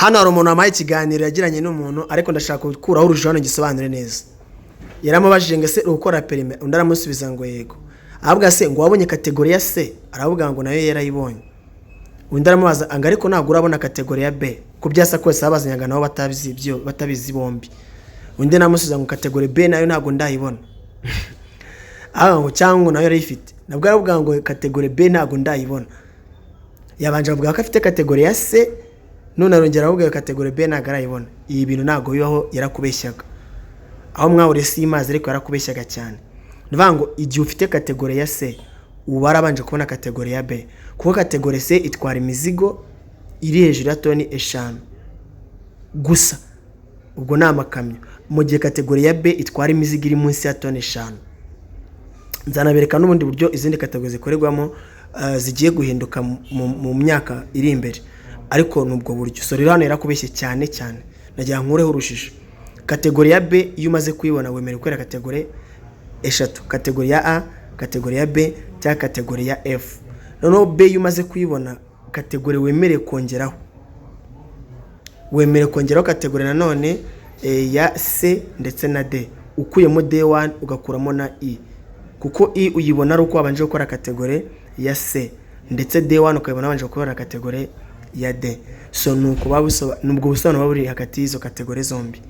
Hano hari umuntu wampaye ikiganiro yagiranye n'umuntu, ariko ndashaka gukuraho urujijo hano ngisobanure neza. Yaramubajije ngo: "Ese uri gukora permis?" Undi aramusubiza ngo: "Yego." Aravuga se ngo: "Wabonye catégorie ya C?" Aravuga ngo nayo yarayibonye. Undi aramubaza ngo: "Ariko ntabwo urabona catégorie ya B?" Ku byasa kose babazanyaga nabo batabizi ibyo, batabizi bombi. Undi namusubiza ngo: "Catégorie B nayo ntabwo ndayibona." Aravuga ngo cyangwa ngo nayo yarayifite. Nabwo aravuga ngo: "Catégorie B ntabwo ndayibona." Yabanje avuga ko afite catégorie ya C, none arongera aravuga ngo catégorie B ntabwo arayibona. Ibi bintu ntabwo bibaho, yarakubeshyaga. Aho mwahuriye si mazi, ariko yarakubeshyaga cyane. Ni ukuvuga ngo igihe ufite catégorie ya C, uba warabanje kubona catégorie ya B, kuko catégorie C itwara imizigo iri hejuru ya toni 5 gusa, ubwo ni amakamyo, mu gihe catégorie ya B itwara imizigo iri munsi ya toni 5. Nzanabereka n'ubundi buryo izindi catégorie zikorerwamo, zigiye guhinduka mu myaka iri imbere, ariko ni ubwo buryo. So rero hano yarakubeshye cyane cyane, nagira ngo nkureho urujijo. Catégorie ya B iyo umaze kuyibona, wemerewe gukorera catégorie eshatu: catégorie ya A, catégorie ya B cyangwa catégorie ya F. Noneho B iyo umaze kuyibona, catégorie wemerewe kongeraho, wemerewe kongeraho catégorie nanone ya C ndetse na D, ukuyemo D1 ugakuramo na I, kuko I uyibona ari uko wabanje gukora catégorie ya C, ndetse D1 ukayibona wabanje gukora catégorie ya D. So ni uko ni ubwo busobanuro buba buri hagati y'izo catégorie zombi.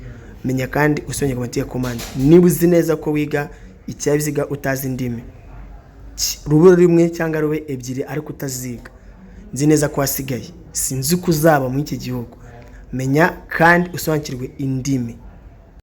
Menya kandi usonye ku mategeko mandi. Niba uzi neza ko wiga ikinyabiziga utazi indimi, rube rumwe cyangwa rube ebyiri, ariko utaziga, nzi neza ko wasigaye. Sinzi ko uzaba muri iki gihugu. Menya kandi usobanukirwe indimi.